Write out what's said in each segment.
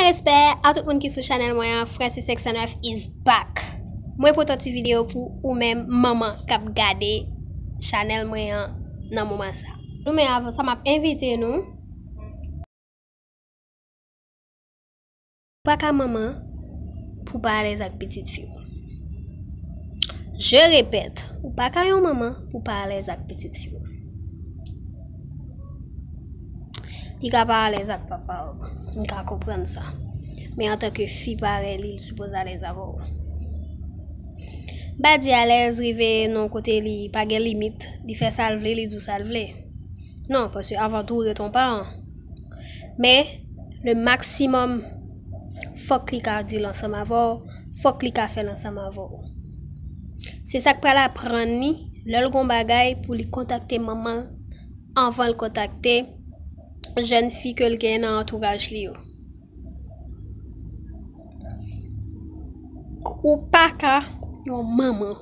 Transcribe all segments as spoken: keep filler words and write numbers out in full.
Respè a tout moun ki sou chanèl mwen an, Francis X nèf is back. Mwen pote yon ti videyo pou ou menm manman k ap gade chanèl mwen an nan moman sa. Nou, men avan sa, m ap envite nou. Ou pa ka manman pou pa alèz ak pitit fi w. Je répète, ou pa ka yon manman pou pa alèz ak pitit fi w. Li ka pa alèz ak papa w, m ka konprann sa. Men antanke fi parèy li, li sipoze alèz avè w. M pa di alèz rive nan yon kote li pa gen limit, li fè sa l vle, li di w sa l vle. Non, paske avan tou, ou ret yon paran. Men, le maximum, fòk li ka di l ansanm avè w, fòk li ka fè l ansanm avè w. Se sa k pral aprann li, lè l gon bagay, pou li kontakte manman l anvan l kontakte jèn fi ke l gen nan antouraj li yo. Ou pa ka yon manman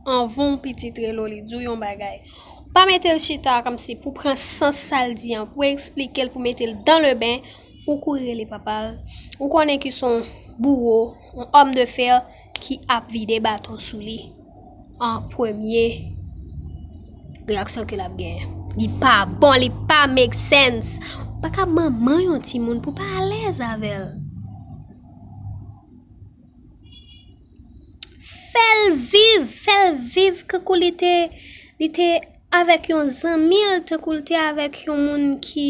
anvan yon pitit rele w, li di w yon bagay. Ou pa mete l chita kòmsi pou pran sans sa l di an, pou eksplike l, pou mete l dans le bain, ou kouri rele papa l. Ou konnen ki se yon bouwo, yon homme de fer ki ap vide baton sou li an premye reyaksyon ke l ap genyen. Li pa bon, li pa make sense. Ou pa ka manman yon timoun pou pa alèz avè l. Fè l viv, fè l viv kankou li te, li te avèk yon zanmi l, tankou li te avèk yon moun ki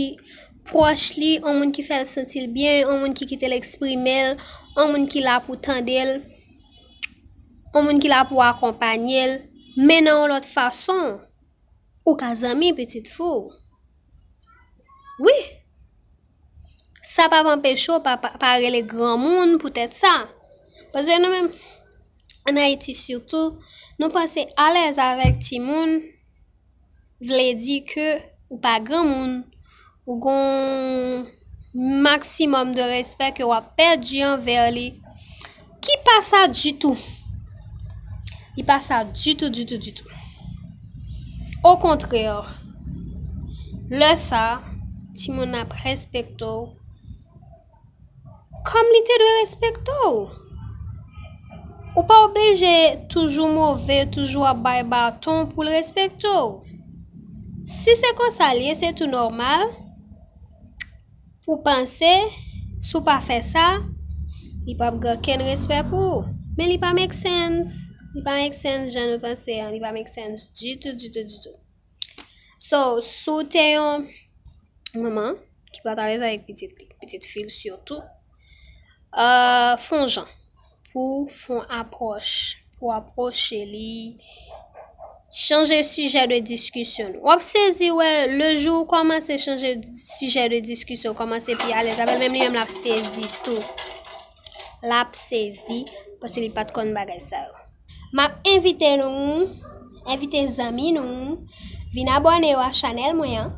pwòch li, yon moun ki fè l santi l byen, yon moun ki kite l eksprime l, yon moun ki la pou tande l, yon moun ki la pou akonpanye l, men nan yon lòt fason. Ou ka zanmi pitit fi w. Wi. Sa p ap anpeche w pa, pa, pa rele granmoun poutèt sa. Paske nou menm, ann Ayiti sitou, nou panse alèz avèk timoun vle di ke ou pa granmoun, ou gon maksimòm de respè ke w ap pèdi anvè li, ki pa sa ditou. Li pa sa ditou, ditou, ditou. Okontrè, lè sa, timoun ap respekte w kòm li te dwe respekte w. Ou pa oblije toujou move, toujou ap bay baton pou l respekte w. Si se konsa l ye, se tou nòmal pou w panse, si w pa fè sa, li p ap gen okenn respè pou ou. Men li pa make sense. Li pa make sense jan nou panse an. Li pa make sense ditou, ditou, ditou. So, si w te yon manman ki pa t alèz avèk pitit li, pitit fi l sitou, euh, fè yon jan pou w fè yon apwòch, pou w apwoche li, chanje sijè de diskisyon. W ap sezi wè, le jou w kòmanse chanje sijè de diskisyon, w kòmanse pi alèz avè l, menm li menm l ap sezi tou. L ap sezi, paske li pa t konn bagay sa yo. M ap envite nou, envite zanmi nou, vin abòne yo a chanèl mwen an,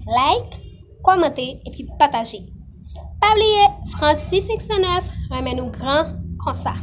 like, kòmante, epi pataje. Pa bliye, Francis X nèf renmen nou gran konsa.